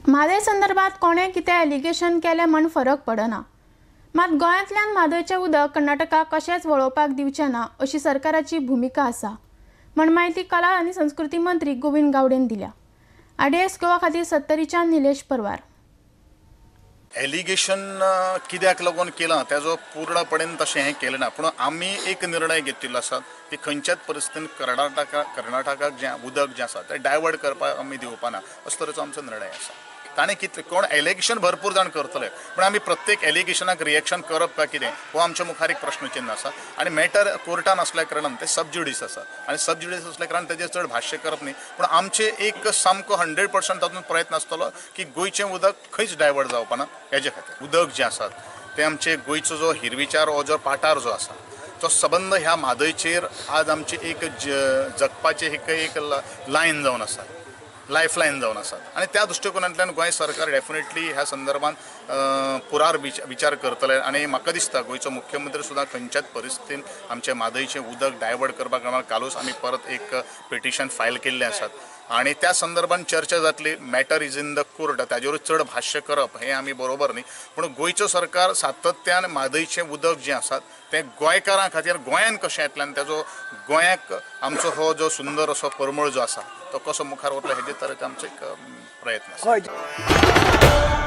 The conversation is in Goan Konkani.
म्हादय संदर्भात कोणें कितें एलिगेशन केलें म्हण फरक पडना, मात गोंयांतल्यान म्हादयचें उदक कर्नाटकाक कशेंच वळोवपाक दिवचें ना अशी सरकाराची भुमिका आसा म्हण म्हायती कला आनी संस्कृती मंत्री गोविंद गावडेन दिल्या. आरडीएक्स गोवा खातीर सत्तरीच्यान निलेश परवार. एलिगेशन कित्याक लागून केलां तेजो पूर्णपणेन तशें हें केलें ना, पूण आमी एक निर्णय घेतिल्लो आसा की खंयच्याच परिस्थितीन कर्नाटकाक जें उदक जें आसा तें डायवर्ट करपाक आमी दिवपा ना, असो तरेचो आमचो निर्णय आसा. ताणें कितलें कोण एलिगेशन भरपूर जाण करतले, पूण आमी प्रत्येक एलिगेशनाक रिएक्शन करप काय कितें हो आमच्या मुखार एक प्रश्नचिन्न आसा. आनी मॅटर कोर्टान आसल्या कारणान तें सबज्युडीस आसा आनी सबज्युडीस आसल्या कारणान तेजेर चड भाश्य करप न्ही, पूण आमचे एक सामको 100% तातूंत प्रयत्न आसतलो की गोंयचें उदक खंयच डायवर्ट जावपा ना. हेजे खातीर उदक जें आसात तें आमचे गोंयचो जो हिरवीचार हो जो पाटार जो आसा तो सबंद ह्या म्हादयचेर आज आमची एक जगपाचें एक लायन जावन आसा, लायफ लायन जावन आसा. आनी त्या दृश्टिकोनांतल्यान गोंय सरकार डेफिनेटली ह्या संदर्भात पुरार विचार करतले आनी म्हाका दिसता गोंयचो मुख्यमंत्री सुद्दां खंयच्याच परिस्थितीन आमचें म्हादयचें उदक डायवर्ट करपाक कालूच आमी परत एक पिटिशन फायल केल्लें आसात आनी त्या संदर्भात चर्चा जातली. Matter is in the court, ताजेरूच चड भाश्य करप हें आमी बरोबर न्ही, पूण गोंयचो सरकार सातत्यान म्हादयचें उदक जें आसात तें गोंयकारां खातीर गोंयान कशें येतलें आनी तेजो गोंयाक आमचो हो जो सुंदर असो परमळ जो आसा तो कसो मुखार वतलो हेजे तरेचो आमचो एक प्रयत्न आसा.